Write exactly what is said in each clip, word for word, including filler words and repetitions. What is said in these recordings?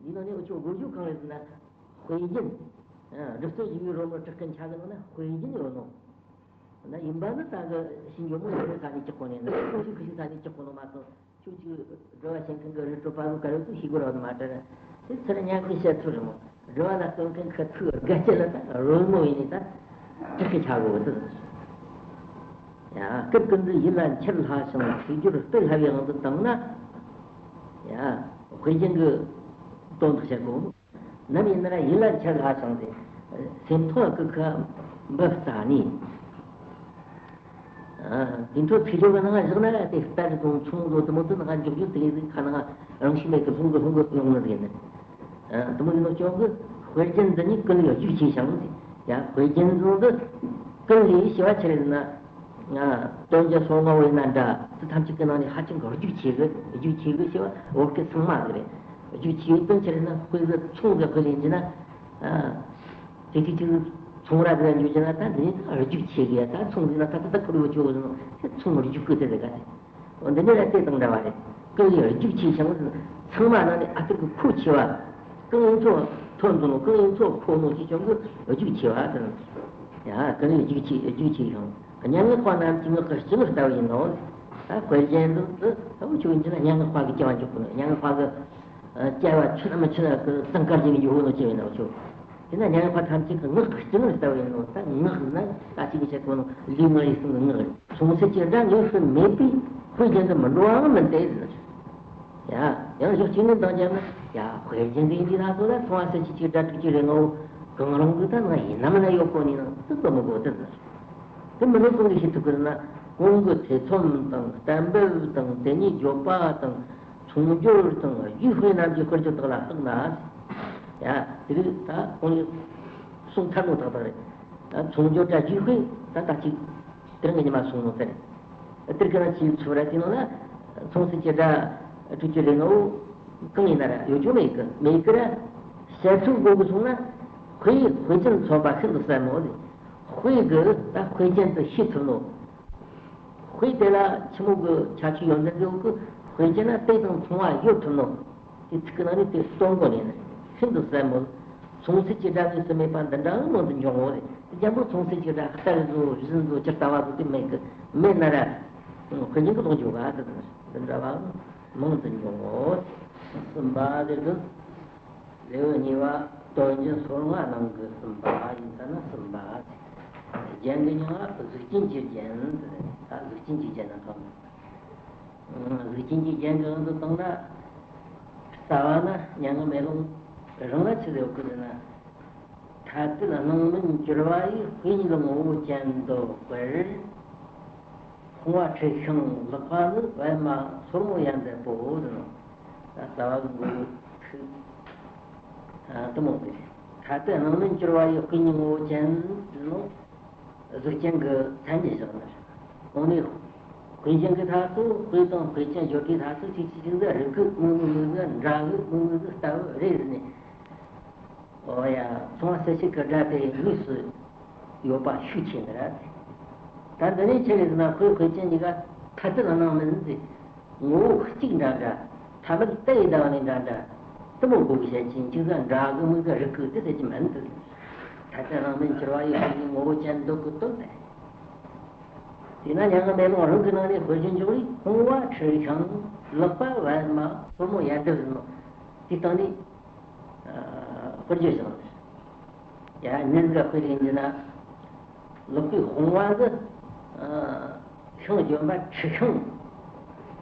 འདི་ནང་ནས་འུ་ཆོ་སྒོ་རྒྱུག་གང་རེད་ཟེར་ན། དཔེ་རྒྱན། ཨ། སྒྲུབ་རྩོམ་ཞིག་ཡོད་རོལ་མོ་བྲག་སྐད་ཆ་གི་ནང་ན་དཔེ་རྒྱན་ཡོད་ནོ། ན་ཡིན་པ་ནི་ད་གི་ཤིང་ཇོ་མོ་ཡོད་རེད། ས་ནས་ཅི་གོ་ནས་ན་ཁོ་ཤིག་ཁོ་ཤིག་ས་ནས་ཅི་གོ་ནོ་མ་གཏོགས། ཁྱོད་ཀྱིས་དྲི་བ་བྱེད་མཁན་གྱི་རི་ཁྲོད་པ་ལོ་ག་རེ་ཚོ་ཤེས་དགོས་ར་མ་དྲན། དེ་ཚུར་ཉན་གི་བཤད་ཚུལ་རེད་མོ། དྲི་བ་ལ་སྟོན་མཁན་ཁ་ཐུག་དགའ་སྐྱེད་ལ་ད་རོལ་མོ་ཡིན་ནི་ད་དྲག་གི་ཆགས་དགོས་ཟེར། ཡ། སྐབས་ཀུན་ཏུ་ཡིད་ལ་འཆར་སླ་ཞིང་ཚིག་སྦྱོར་སྤེལ་སླ་བའི་དབང་དུ་བཏང་ན། ཡ། དཔེ་རྒྱན་གྱི་དོན་དག་བཤད་དགོས། ནམ་ཡིན་ན་ར་ཡིད་ལ་འཆར་སླ་ཞིང་དེ། སེམས་ཐོག་ཀུན་ཁ་འབབ་རྩ་ནས། ཨ། དེ་འཕྲོ་ཚིག་སྦྱོར་གྱི་ནང་བཞག་ན་དེ་ལྟར་དུ་མཚུངས་བཟོ་དུ་མོ་དུ་ནང་འཇོག་རྒྱུ་དེ་ཁ་ནང་རང་ཤུགས་མེད་ཀི་ལྷུང་གི་ལྷུང་གི་ཡོང་ནི་ཟིག་ནི། ཨ། དུ་མོ་ཡིན་ནོ་ཅོག་གི་དཔེ་རྒྱན་འདི་ནི་ཀུན་ལས་རྒྱུག་ཆེ་ཞིང་། ཡ། དཔེ་རྒྱན་འདི་ཀུན་ལས་ཞེས་པ་ཆི་རེད་ཟེར་ན། ཨ། དོན་གྱི་སོ་ལྔ་བོ་ཡིན་ན་འདྲ། དེ་ཐམས་ཅད་ཀྱི་ནང་ནས་ཧ་ཅང་གི་རྒྱུག་ཆེ་གི། རྒྱུག་ཆེ་གི་ཞེས་པ་བོད་སྐད་ཚང་མ་ཟིག་རེད། རྒྱུག་ཆེ་བའི་དོན་ཆི་རེད་ན་དཔེ་གི་མཚུངས་གི་དཔེ་ལེན་གྱི་ན། ཨ། དེ་དུས་ཀྱི་མཚུངས་ར་དེ་འཇུག་རྒྱུ་ན་ད་འདི་ནི་རྒྱུག་ཆེ་གི། ད་མཚུངས་ཟིན་ན་ད་ད་ད་ཁུར་ཡོད་ཆོག་ཟིན་ན་མཚུངས་རྒྱུག་གི་དེ་རེད་ག་དེ། འོ་འདི་ནི་ར་དེ་དང་འདྲ་བ་རེད། ཀུན་ལས་རྒྱུག་ཆེ་ཞིང་ཚང་མ་ནང་ནས་ཨ་ཐུར་གི་ཁོ་ཆེ་བ། གང་ཡིན་ཚོ་ཐོན་འདུག་ནོ། གང་ཡིན་ཚོ་ཁོ་ནོ་ཅི་ཅང་གི་རྒྱུག་ཆེ་བ་དང་། ཡ། ཀུན་ལས་རྒྱུག་ཆེ་རྒྱུག་ཆེ་ཞིང་སྙན་ངག་པ་རྣམས་ཀྱི་ངག་གི་སྤྱི་ངག་ལྟ་བུ་ཡིན་ནོ། ད་དཔེ་རྒྱན་འདི་ད་འུ་ཆོ་ཡིན་གྱི་ན་སྙན་ངག་པ་གི་སྐྱེ་བ་འཇོག་གི་ནོ། སྙན་ངག་པ་གི་སྐྱེ་བ་ཆུ་ནམ་ཆུ་ནམ་གི་སྲང་དཀར་གྱི་ཡོད་ནོ་ཅི་ཡིན་ནོ་ཆོ། དེ་ན་སྙན་ངག་པ་ཐམས་ཅད་ཀྱི་ངག་གི་སྤྱི་ངག་ལྟ་བུ་ཡིན་ནོ། ད་ངག་ན་ད་ཅི་གི་བཤད་གོ་ནོ་ལུས་ངག་ཡིད་གསུམ་གི་ངག་རེད། མཚུངས་གསལ་གྱི་སྒྲ་དངོས་སུ་མེད་པས་དཔེ་རྒྱན་དུ་མི་འགྲོ་བའང་མིན་ཏེ་ཟེར། ཡ། ཡང་ཕྱོགས་གཅིག་ནས་འདང་བརྒྱབ་ན། ཡ། དཔེ་རྒྱན་དེ་འདི་ན་ཚོ་ལ་མཚུངས་པ་གསལ་བྱེད་ཀྱི་སྒྲ་དྲུག་ཅུ་རེ་ལྔ་བོ་གང་རུང་གི་ད་ང་ཡིན་ནམ་ན་ཡོད་གོ་ནི་ན་ཙི་ཙི་མི་གོ་དེ་ཟེར། དེ་མི་ནུས་གང་གིས་ཤེས་ཐུབ་ཀྱི་ན། གོང་གི་ཐེ་ཚོམ་དང་གཏན་འབེབས་དང་དེ་ཉིད་བརྗོད་པ་དང་མཚུངས་སྦྱོར་དང་རྒྱུའི་དཔེ་རྣམས་ཀྱི་དཔེར་བརྗོད་དག་ལ་བརྟགས་ན། ཡ། དེ་རིགས་ད་གོང་གི་གསུང་ཐལ་མོ་ཐག་ཐག་རེད། ད་མཚུངས་སྦྱོར་དང་རྒྱུའི་དཔེ་ད་ད་ཅིག་དེ་རིང་གི་ཉི་མ་གསུངས་ནོ་དེ་རེད། དེར་ཀ་ན་ཅིག་ཚུར་ར་དེ་ནང་ལ་མཚུངས་གསལ་གྱི་སྒྲ་དྲུག་ཅུ་རེ་ལྔ་བོ་གང་ཡིན་ན་ར་ཡོད་རྒྱུ་མེད་གི། མེད་གི་ར། བཤད་ཚུལ་དགོས་གི་སོང་ན། དཔེ་དཔེ་ཅན་མཚོན་པ་ཤིན་ཏུ་གསལ་མོ་རེད། དཔེ་གི་ད་དཔེ་ཅན་དུ་ཤེས་ཐུབ་ནོ། དཔེ་དེ་ལ་ཆི་མོ་གི་ཁྱད་ཆོས་ཡོད་ན་འདྲ་གི། དཔེ་ཅན་ན་དེ་དང་མཚུངས་པ་ཡོད་ཐུབ་ནོ། དེ་ཚིག་གི་ནང་ནས་དེ་སྟོན་གོ་ནས་ནི་ཤིན་ཏུ་གསལ་མོ། མཚུངས་གསལ་གྱི་སྒྲ་དངོས་སུ་མེད་པ་འདི་འདྲའང་མང་དུ་འབྱུང་ངོ་། དེ་རྒྱལ་པོ་མཚུངས་གསལ་གྱི་སྒྲ་རྟ་བཟོ་བཞིན་བཟོ་ཇི་ལྟ་བ་བཟོ་དེ་མེད་གི། མེད་ན་ར་དཔེ་རྒྱན་གྱི་ལོག་འཇུག་ག་དེ་དང་འདི་འདྲ་བའང་མང་དུ་འབྱུང་ངོ་། གསུམ་པ་དེ་གི་ལེའུ་གཉིས་པ་དོན་གྱི་སོ་ལྔ་ནང་གི་གསུམ་པ་ཡིན་ཙང་ན་གསུམ་པ། རྒྱན་གྱི་མིང་ལ་གཟུགས་ཅན་གྱི་རྒྱན། ད་གཟུགས་ཅན་གྱི་རྒྱན་ན་ཐོན། གཟུགས་ཅན་གྱི་རྒྱན་གྱི་དབང་དུ་བཏང་ན། རྩ་བ་ན་སྙན་ངག་མེ་ལོང་རང་ལ་ཆི་ཟེར་གི་ཟེར་ན། ཐ་དད་སྣང་མིན་གྱུར་པ་ཡི། དཔེ་ཉིད་ངོ་བོ་ཅན་འདོད་པར། དཔུང་བ་འཁྲུད་ཤིང་ལག་པ་ནི། པདྨ་སོར་མོ་ཡལ་འདེབས་པོ་ཟེར་ནོ། ད་རྩ་བ་གི་མགོ་བོ་ཐུག་ཨ། དེ་མོ་དེ། ཐ་དད་སྣང་མིན་གྱུར་པ་ཡི། དཔེ་ཉིད་ངོ་བོ་ཅན་ཟེར་ནོ། གཟུགས་ཅན་གྱི་མཚན་ཉིད་བཞག་ནི་རེད། འོ་ནི། དཔེ་ཅན་གྱི་ཐ་ཚོ། དཔེ་དང་དཔེ་ཅན་སྦྱོར་གྱི་ཐ་ཚོ་ཅིག་ཅིག་ཅིག་ཟིག་རིགས་གི་མིག་མིག་མིག་ཟིག་འདྲ་གི་མིག་མིག་ཟིག་ལྟ་བུ་རེད་ཟེར་ནས། འོ་ཡ། མཚུངས་པ་གསལ་བྱེད་ཀྱི་སྒྲ་དེ་དངོས་སུ་ཡོད་པ་ཤུགས་ཆེ་ནི་རེད། ད་འདི་ནས་ཆི་རེད་ཟེར་ན། དཔེ་དཔེ་ཅན་གཉིས་ཀ་ཐ་དད་སྣང་མིན་ཟེར། ངོ་བོ་གཅིག་འདྲ་འདྲ། ཐ་མལ་དེ་ཡི་བདག་ནི་འདྲ་འདྲ། དེ་མོ་གོ་གི་བཤད་ཀྱིན་ཅིག་ཟ་འདྲ་གི་མིག་གི་རིགས་གི་དེ་ཟེར་གྱི་མིན་འདུག་ཐ་དད་སྣང་མིན་གྱུར་པ་ཡི། དཔེ་ཉིད་ངོ་བོ་ཅན་འདོད་ཀྱི་དོན་དེ། དེས་ན་སྙན་ངག་མེ་ལོང་རང་གི་ནང་ནས་དཔེ་རྒྱན་འཇོག་རིགས། དཔུང་བ་འཁྲུད་ཤིང་ལག་པ་པདྨ་སོར་མོ་ཡལ་འདེབས་ཟེར་ནོ། དེ་སྟེང་ནས་དཔེར་བརྗོད་བྱུང་། ཡ། ཉིན་འགའ་དཔེ་རེད་འདི་ན། ལག་པའི་དཔུང་བ་འདི། ཤིང་ལྗོན་པ་འཁྲུད་ཤིང་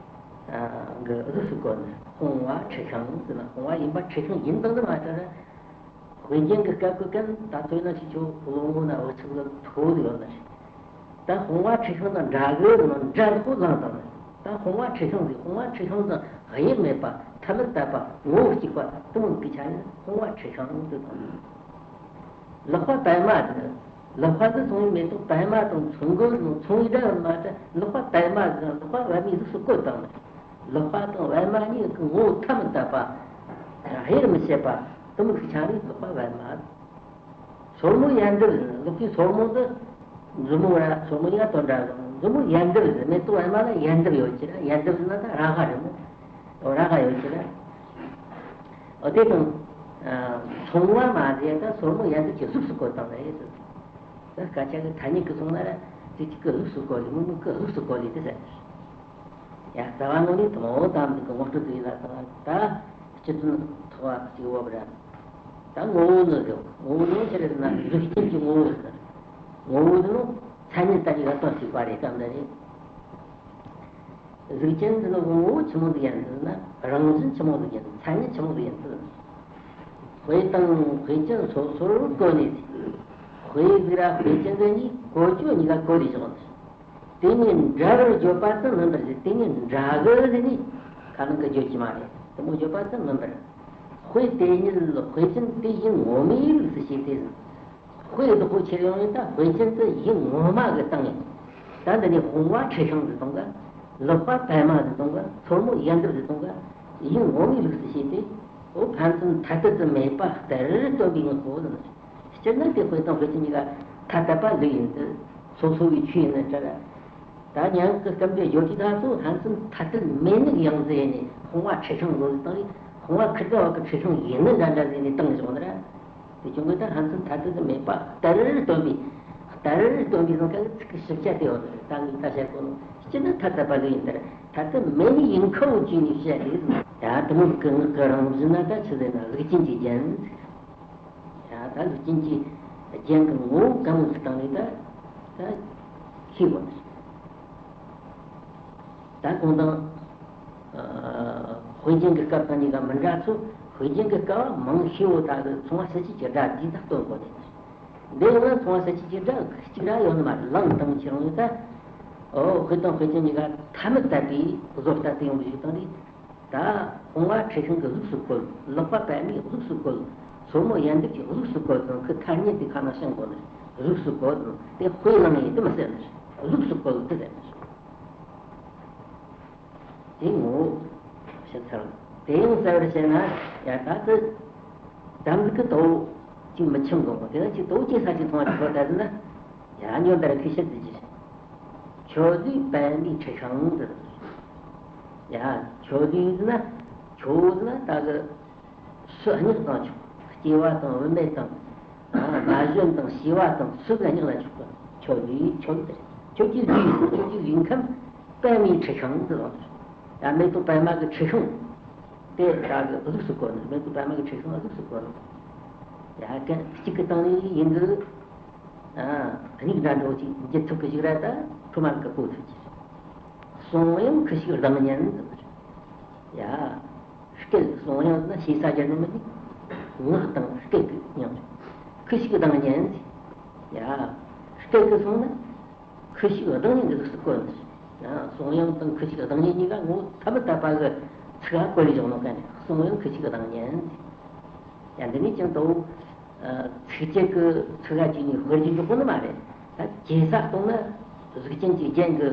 གི་གཟུགས་སུ་བཀོད་ནས། དཔུང་བ་འཁྲུད་ཤིང་ཟེར་ན། དཔུང་བ་ཡིན་པ་འཁྲུད་ཤིང་ཡིན་དང་འདི་མ་ལྟར། དཔེ་རྒྱན་གྱི་སྐབས་ཀྱི་ཀན་ད་ཐོས་ན་ཞིག་ཆོ་ལོ་ངོ་ན་འུ་ཚུགས་ལ་ཐོ་ཡོད་ན་ཞིག་ད་དཔུང་བ་འཁྲུད་ཤིང་དང་འདྲ་གི་ནང་འདྲ་ཁོ་ལངས་དང་། ད་དཔུང་བ་འཁྲུད་ཤིང་ཟིག་དཔུང་བ་འཁྲུད་ཤིང་དང་དབྱེར་མེད་པ། ཐ་མལ་དད་པ། ངོ་བོ་གཅིག་པ། དེ་མོ་གི་ཆ་ནས་དཔུང་བ་འཁྲུད་ཤིང་ཟེར་དང་། ལག་པ་པདྨ་ཟེར། ལག་པ་འདི་མཚུངས་པའི་མེ་ཏོག་པདྨ་དང་མཚུངས་གི་མཚུངས་པའི་སྒྲ་མ་ད། ལག་པ་པདྨ་ཟེར། ལག་པ་པདྨའི་གཟུགས་སུ་བཀོད་དང་། ལག་པ་དང་པདྨ་གཉིས་ཀྱི་ངོ་བོ་ཐ་མལ་དད་པ། དབྱེར་མི་ཕྱེད་པ། དེ་མོ་གི་ཆ་ནས་ལག་པ་པདྨ། སོར་མོ་ཡལ་འདེབས་ཟེར། ལག་པའི་སོར་མོ་འདི་མཛུབ་མོ་ར་སོར་མོ་གཉིས་ཀ་དོན་འདྲ་གི། མཛུབ་མོ་ཡལ་འདེབས་ཟེར། མེ་ཏོག་པདྨ་ལ་ཡལ་འདེབས་ཡོད་ཀྱི་ར། ཡལ་འདེབས་ཟེར་ན་ད་ར་ཧ་རེད་མོ། ར་ཧ་ཡོད་ཀྱི་ར། འོ་དེ་དང་། ཚོང་བ་མ་ཟད་ད་སོར་མོ་ཡན་དུ་གྱི་གཟུགས་སུ་བཀོད་བཏང་ནས་ཟེར། ད་སྐད་ཆ་གི་ཐ་སྙད་ཀྱི་སོང་ན་ར་ཙི་ཙི་གི་གཟུགས་སུ་བཀོད་ལེ་མི་མི་གི་གཟུགས་སུ་བཀོད་ལེ་དེ་ཟེར། ཡ་རྩ་བ་ངོ་ནས་དང་པོ་དམ་ཚིག་གི་ངོ་སྤྲོད་དུ་ཡིན་ལ་དང་ད་སྤྱི་དོན་ཐོག་གཅིག་འོག་ར། ད་ངོ་བོ་ནི་ཟེར། ངོ་བོ་ནི་ཆི་རེད་ཟེར་ན་གཟུགས་ཅན་གྱི་ངོ་བོ་ཟེར། ངོ་བོ་ནི་མཚན་ཉིད་ལྟ་བུའི་ལ་དོན་གཅིག་པ་རེད་དམ་ད་རེད། གཟུགས་ཅན་འདི་ནི་ངོ་བོ་ཆི་མོ་ཟིག་ཡིན་ཟེར་ན་རང་བཞིན་ཆི་མོ་ཟིག་ཡིན་མཚན་ཉིད་ཆི་མོ་ཟིག་ཡིན་ཟེར། དཔེ་དང་དཔེ་ཅན་སོ་སོར་བཀོད་ནས་དཔེ་ཟིག་ར་དཔེ་ཅན་འདི་གཉིས་བཀོལ་སྤྱོད་གཉིས་ཀ་བཀོལ་ལས་བཞག་ནས། དེ་ཉིད་འདྲ་བར་བརྗོད་པ་ཙམ་མིན་པར་ཟེར། དེ་ཉིད་འདྲ་གི་ཟེར་ནས་ཁ་ནང་གི་བརྗོད་ཀྱི་མ་རེད། དེ་མོ་བརྗོད་པ་ཙམ་མིན་པར། དཔེ་དེ་ཉིད་དཔེ་ཅན་དེ་བཞིན་ངོ་མའི་ལུགས་སུ་བྱས་ཏེ་ཟེར། དཔེ་བདག་པོ་ཁྱེར་ཡོང་ཡིན་ད་དཔེ་ཅན་དུ་ཡིད་ངོ་མ་གི་སྟེང་ཡིན། ད་འདི་ནས་དཔུང་བ་འཁྲི་ཤིང་ཟེར་དང་ག་ལག་པ་པད་མ་ཟེར་དང་ག་སོར་མོ་ཡལ་འདབ་ཟེར་དང་ག་ཡིད་ངོ་མའི་ལུགས་སུ་བྱས་ཏེ། འོ་ཕན་ཚུན་ཐ་དད་དུ་མེད་པ་ལྟར་སྟོན་པའི་དངོས་པོ་ཟེར། སྤྱིར་ན་དེ་དཔེ་དང་དཔེ་ཅན་གཉིས་ཀ་ཐ་དད་པ་ལུགས་ཡིན་ཏེ། སོ་སོ་བའི་ཆོས་ཡིན་ན་འདྲ་ལ། ད་ཉན་གི་སྐབས་འདིར་བརྗོད་ཀྱི་ད་ཚོ་ཕན་ཚུན་ཐ་དད་མེད་ནི་ཡང་ཟེར་ནས་དཔུང་བ་འཁྲི་ཤིང་ལོ་ཟེར་བཏང་རེད། དཔུང་བ་ཁིར་ཀ་བ་གི་འཁྲི་ཤིང་ཡིན་ནི་འདྲ་འདྲ་ཟེར་ནས་བཏང་བཞག་ནི་ར། དེ་བྱུང་གི་ད་ཕན་ཚུན་ཐ་དད་དུ་མེད་པ་ལྟར་སྟོན་པའི། ལྟར་སྟོན་པའི་ཟེར་ཁ་གི་ཚིག་གི་ཞིབ་ཆ་དེ་ཡོད་རེད། ད་ངས་ད་བཤད་དགོས་ནོ་སྤྱིར་ན་ཐ་དད་པ་ལུགས་ཡིན་ལྟར་ཐ་དད་མེད་ནི་ཡིན་ཁ་བོ་བྱས་ནས་བཤད་དེ་ཡ་དེ་མོ་གི་ངག་གི་རང་བཞིན་ན་ད་ཆི་ཟེར་ན་གཟུགས་ཅན་གྱི་རྒྱན། ཡང་ད་གཟུགས་ཅན་གྱི་རྒྱན་གྱི་ངོ་བོ་གང་ཞིག་དང་ནི་ད་ད་ཤེས་དགོས། ད་གོང་དང་། དཔེ་རྒྱན་གྱི་སྐབས་དང་གཉིས་ཀ་མི་འདྲ་ཚུལ། དཔེ་རྒྱན་གྱི་སྐབས་མང་ཤེས་བོ་ད་གི་མཚུངས་པ་གསལ་བྱེད་ཀྱི་སྒྲ་འདིས་ད་སྟོན་དགོས་ནས། འདི་ཡང་ན་མཚུངས་པ་གསལ་བྱེད་ཀྱི་སྒྲ་གཅིག་ར་ཡོད་ནི་མ་རེད། ལངས་དང་ཁྱེད་རང་ཡོད་ད། ཨོ་དཔེ་དང་དཔེ་ཅན་གཉིས་ཀ་ཐ་མི་དད་པའི་བཟོ་ལྟ་དུ་ཡོང་བའི་ཞིག་དང་རེད། ད་དཔུང་བ་འཁྲི་ཤིང་གི་གཟུགས་སུ་བཀོད། ལག་པ་པད་མའི་གཟུགས་སུ་བཀོད། སོར་མོ་ཡལ་འདབ་ཀྱི་གཟུགས་སུ་བཀོད་ཙང་ཁོས་ཐ་སྙད་དེ་ཁ་ནང་བྱིན་དགོས་ནི། གཟུགས་སུ་བཀོད་ཙང་དེ་དཔེ་བླངས་ཡིན་དེ་མི་ཟེར་ནི། གཟུགས་སུ་བཀོད་དེ་ཟེར་ནི། དེ་ངོ་བོ་ཞིག་ཚར། དེ་ཡང་གསལ་བར་བྱས་ན་ཡང་ད་དེ་དམ་ཚིག་གི་དོ་ཅིག་མི་འཆམ་དགོས་མོ། དེ་ན་ཅིག་དོ་ཅིག་ས་ཅིག་མཐོང་བ་ཅིག་ཐོག་ད་ཟེར་ན། ཡ་སྙོན་པར་ཁུ་ཤད་ཟེར་གྱི། ཁྱོད་ལུས་པད་མའི་འཁྲི་ཤིང་དུ། ཡ་ཁྱོད་ལུས་ཟེར་ན། ཁྱོད་ཟེར་ན་ད་གི་སུ་སྙེག་དང་ཆོག་སྐྱེ་བ་དང་བུད་མེད་དང་། ན་གཞོན་དང་བྱིས་པ་དང་སུ་གི་སྙེག་ལ་ཆོག་གི། ཁྱོད་ལུས་ཁྱོད་དེ། ཁྱོད་ཀྱི་ལུས་ཁྱོད་ཀྱི་ལུས་ཁམས་པད་མའི་འཁྲི་ཤིང་དུ་ལོངས། ཡ་མེ་ཏོག་པད་མ་གི་འཁྲི་ཤིང་། དེ་ད་གི་གཟུགས་སུ་བཀོད་ནས་མེ་ཏོག་པད་མ་གི་འཁྲི་ཤིང་གཟུགས་སུ་བཀོད་ནས། ཡ་གན་གཅིག་གི་སྟེང་ནས་ཡིན་འདི། ཨ་རིགས་འདྲ་འགྲོ་ཅིག་འགྱུར་ཐུབ་ཀི་ཞིག་ར་ད་ཁྲོ་མ་གི་གོ་ཐུབ་ཀི། གསུང་དབྱངས་ཁུ་བྱུག་གདངས་སྙན་དུ། ཡ། སྐད་གསུང་དབྱངས་ན་ཞེ་ས་རྒྱ་ནི་མི་ནི། ངག་དང་སྐད་ཀྱི་མཉམ་རེད། ཁུ་བྱུག་གདངས་སྙན་དུ། ཡ། སྐད་ཀྱི་གསུང་ན། ཁུ་བྱུག་གདངས་སྙན་གྱི་གཟུགས་སུ་བཀོད་ནས། ཡ། གསུང་དབྱངས་དང་ཁུ་བྱུག་གདངས་སྙན་གཉིས་ཀ་ངོ་བོ་ཐ་མི་དད་པ་གི་ཚིག་ག་བཀོད་ལས་བཞག་ནོ་ག་ནས་གསུང་དབྱངས་ཁུ་བྱུག་གདངས་སྙན་དུ། ཡ་འདི་ནས་ཀྱང་དོ། ཚིགས་བཅད་ཀྱི་ཚིག་ཁ་གཅིག་ནས་དཔེར་བརྗོད་འཇོག་གོ་ནི་མ་རེད། ད་རྒྱས་ས་གཏོང་ན་གཟུགས་ཅན་གྱི་རྒྱན་གྱི་